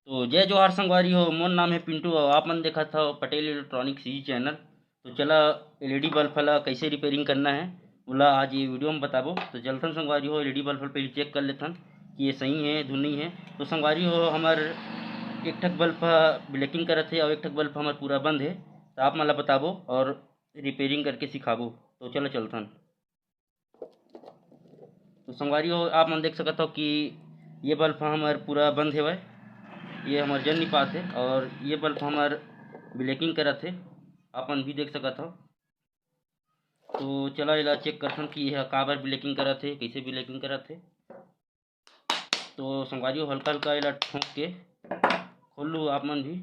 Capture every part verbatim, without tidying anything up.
तो जय जोहार संगवारी हो, मोर नाम है पिंटू और आप मन देखत हव पटेल इलेक्ट्रॉनिक सीजी चैनल। तो चला एलईडी बल्ब ला कैसे रिपेयरिंग करना है, ओला आज ये वीडियो में बताबो। तो चलथन संगवारी हो, एलईडी बल्ब ला पहले चेक कर लेथन कि ये सही है धुन नहीं है। तो संगवारी हो, हमर एक ठक बल्ब ब्लैकिंग करत है और एक ठक बल्ब हमर पूरा बंद है। तो आप मन ला बताबो और रिपेयरिंग करके सिखाबो। तो चला चलथन। तो संगवारी हो, आप मन देख सकत हो कि ये बल्ब हमर पूरा बंद हेवय। ये हमर जल नहीं पात हे और ये बल्ब हमर ब्लैकिंग करत हे, आप मन भी देख सकत हो। तो चला एला चेक करथन कि यह काबर ब्लैकिंग करत हे, कैसे ब्लैकिंग करत हे। तो संगवारी हो, हल्का हल्का एला ठोंक के खोल लू आप मन भी।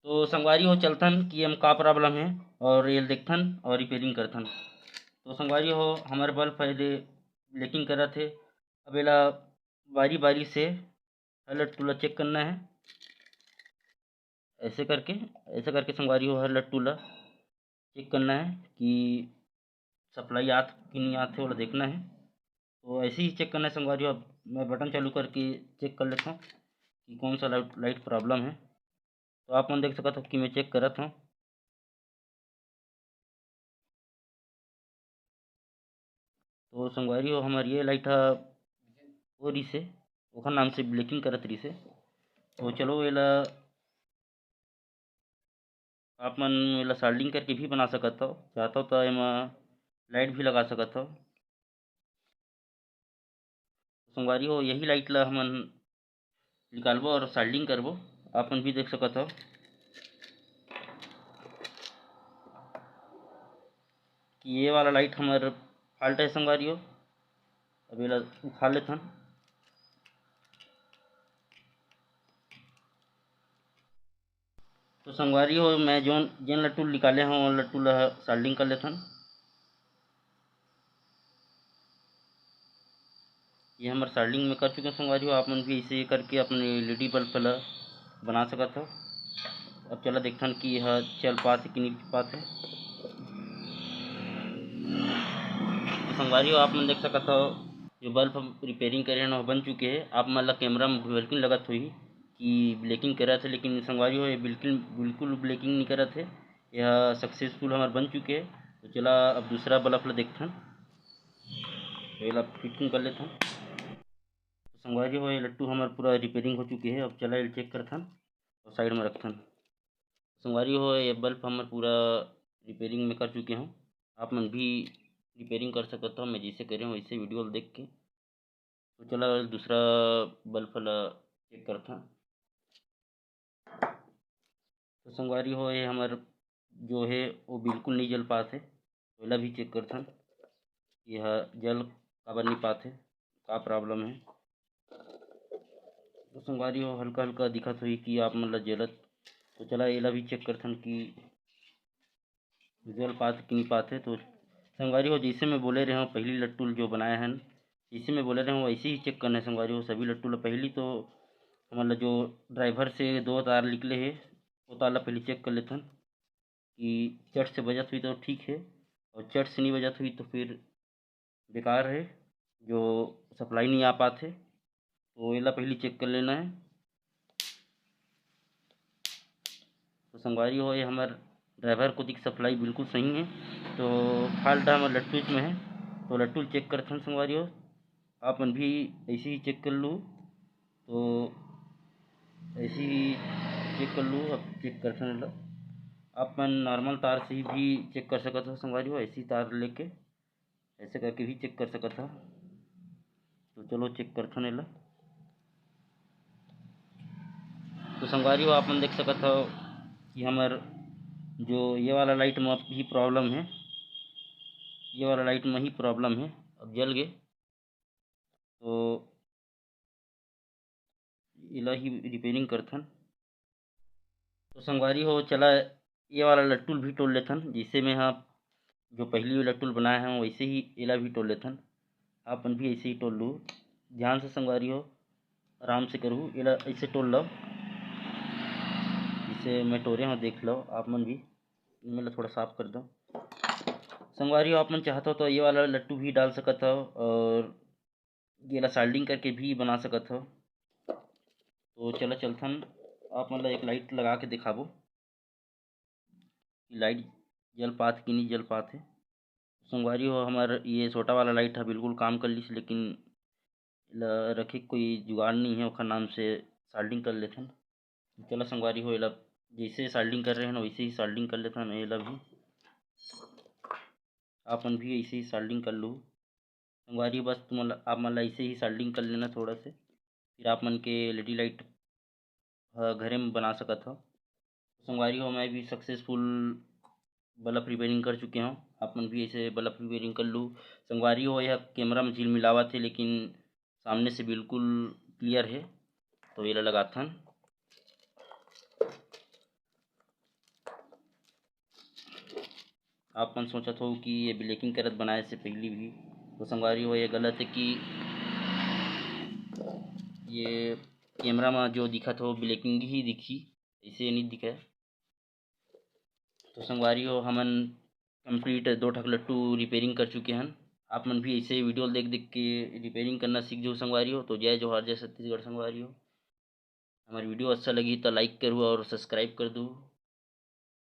तो संगवारी हो, चलथन कि एम का प्रॉब्लम है और ये देखथन और रिपेयरिंग करथन। तो संगवारी हो, हमर बल्ब है दे ब्लैकिंग करत है। अब एला बारी बारी से हर लट्टू ला चेक करना है। ऐसे करके, ऐसे करके संगवारी हो, हर लट्टू ला चेक करना है कि सप्लाई आत कि नहीं आत है, ओला देखना है। तो ऐसे ही चेक करना है संगवारी हो। अब मैं बटन चालू करके चेक कर लेता हूँ कि कौन सा लाइट, लाइट प्रॉब्लम है। तो आप मन देख सकत हो कि मैं चेक करत हूँ। तो संगवारी हो, हमर ये लाइट ह ओ रिसे, ओखर नाम से ब्लैकिंग करत रिसे। तो चलो, एला आप मन एला सोल्डरिंग करके भी बना सकत हो, चाहत हो तो एमा लाइट भी लगा सकत हो। संगवारी हो, यही लाइट ला हमन निकालबो और सोल्डरिंग करबो। आप मन भी देख सकत हो कि ये वाला लाइट हमर फाल्ट है संगवारी हो। अब एला उखाड़ लेथन। तो संगवारी हो, मैं जोन, जेन लट्टू ल निकाले हव, ओन लट्टू ल सोल्डरिंग कर लेथन। ये हमर सोल्डरिंग में कर चुके हैं संगवारी हो। आप मन भी ऐसे करके अपने एलईडी बल्ब ला बना सकत हो। अब चला देखथन कि यह चल पात है कि नहीं पात है। तो संगवारी हो, आप मन देख सकत हो, जो बल्ब हम रिपेयरिंग करे हैं, वो बन चुके हैं। आप मन ला कैमरा में बिल्कुल लगत होही कि ब्लैकिंग करत है, लेकिन संगवारी हो, ये बिल्कुल, बिल्कुल ब्लैकिंग नहीं करत है। यह सक्सेसफुल हमर बन चुके है। तो चला, अब दूसरा बल्ब ला देखथन, तो एला फिटिंग कर लेथन। तो संगवारी हो, ये लट्टू हमर पूरा रिपेयरिंग हो चुके है। अब चला, एला चेक करथन और साइड में रखथन। संगवारी हो, ये बल्ब हमर पूरा रिपेयरिंग में कर चुके हूँ। आप मन भी रिपेयरिंग कर सकत हो, मैं जैसे करे हूँ वैसे वीडियो देख के। तो चला, दूसरा बल्ब ला चेक करथन। तो संगवारी हो, ये हमर जो है वो बिल्कुल नहीं जल पात है, तो एला भी चेक करथन, यह जल काबर नहीं पात है, का प्रॉब्लम है। तो संगवारी हो, हल्का हल्का दिखत होही कि आप मन ला जलत। तो चला, एला भी चेक करथन कि जल पात कि नहीं पात है। तो संगवारी हो, जैसे मैं बोले रहे हूँ, पहली लट्टू ल जो बनाए हन, जैसे मैं बोले रहे हूँ, वैसे ही चेक करना है संगवारी हो। सभी लट्टू ला पहली तो हमन ला जो ड्राइवर से दो तार निकले है, वो तार ला पहले चेक कर लेथन कि चट से बजत हुई तो ठीक है, और चट से नहीं बजत हुई तो फिर बेकार है, जो सप्लाई नहीं आ पात है। तो एला पहली चेक कर लेना है। तो संगवारी हो, ये हमर ड्राइवर कोति के सप्लाई बिल्कुल सही है, तो फाल्ट हमर लट्टूच में है। तो लट्टू चेक करथन संगवारी हो, आप मन भी ऐसे ही चेक कर लू। तो ऐसे ही चेक कर लू। अब चेक करथन एला, आप मन नॉर्मल तार से ही भी चेक कर सकत हो संगवारी हो, ऐसी तार लेके ऐसे करके भी चेक कर सकत हो। तो चलो, चेक करथन एला। तो संगवारी हो, आप मन देख सकत हो कि हमर जो ये वाला लाइट में ही प्रॉब्लम है, ये वाला लाइट में ही प्रॉब्लम है। अब जल गए, तो एला ही रिपेयरिंग करथन। तो संगवारी हो, चला ये वाला लट्टू ल भी टोल लेथन। जैसे मैं हा जो पहली लट्टू ल बनाए हूँ, वैसे ही एला भी टोल लेथन। आप मन भी ऐसे ही टोल लू, ध्यान से संगवारी हो, आराम से करू। एला ऐसे टोल लो, जैसे मैं टोरे हूँ, देख लो आप मन भी। मैं ला थोड़ा साफ कर दो। संगवारी हो, आप मन चाहत हो तो ये वाला लट्टू भी डाल सकत हो और ये ला सोल्डरिंग करके भी बना सकत हो। तो चला चलथन, आप मन ला एक लाइट लगा के दिखाबो कि लाइट जल पात कि नहीं जल पात है। संगवारी हो, हमार ये छोटा वाला लाइट है बिल्कुल काम कर लिस, लेकिन एला रखे कोई जुगाड़ नहीं है, ओखर नाम से सोल्डरिंग कर लेथन। चला संगवारी हो, एला जैसे सोल्डरिंग कर रहे हैं ना, वैसे ही सोल्डरिंग कर लेथन एला भी। आप मन भी ऐसे ही सोल्डरिंग कर लो संगवारी हो। बस तुम आप मन ला ऐसे ही सोल्डरिंग कर लेना थोड़ा से, फिर आप मन के एलईडी लाइट ह घरे में बना सकत हो। संगवारी हो, मैं भी सक्सेसफुल बल्ब रिपेयरिंग कर चुके हूँ, आप मन भी ऐसे बल्ब रिपेयरिंग कर लू। संगवारी हो, यह कैमरा में झिलमिलावत है, लेकिन सामने से बिल्कुल क्लियर है। तो ये लगाथन। आप मन सोचत हो कि ये ब्लैकिंग करत बनाए से पहले भी, तो संगवारी हो, ये गलत है कि ये कैमरा में जो दिखत हो ब्लैकिंग ही दिखी, ऐसे नहीं दिखे। तो संगवारी हो, हमन कंप्लीट दो ठक लट्टू रिपेयरिंग कर चुके हन। आप मन भी ऐसे वीडियो देख देख के रिपेयरिंग करना सीख जाओ संगवारी हो। तो जय जोहार, जय छत्तीसगढ़ संगवारी हो। हमारी वीडियो अच्छा लगी तो लाइक करू और सब्सक्राइब कर दू।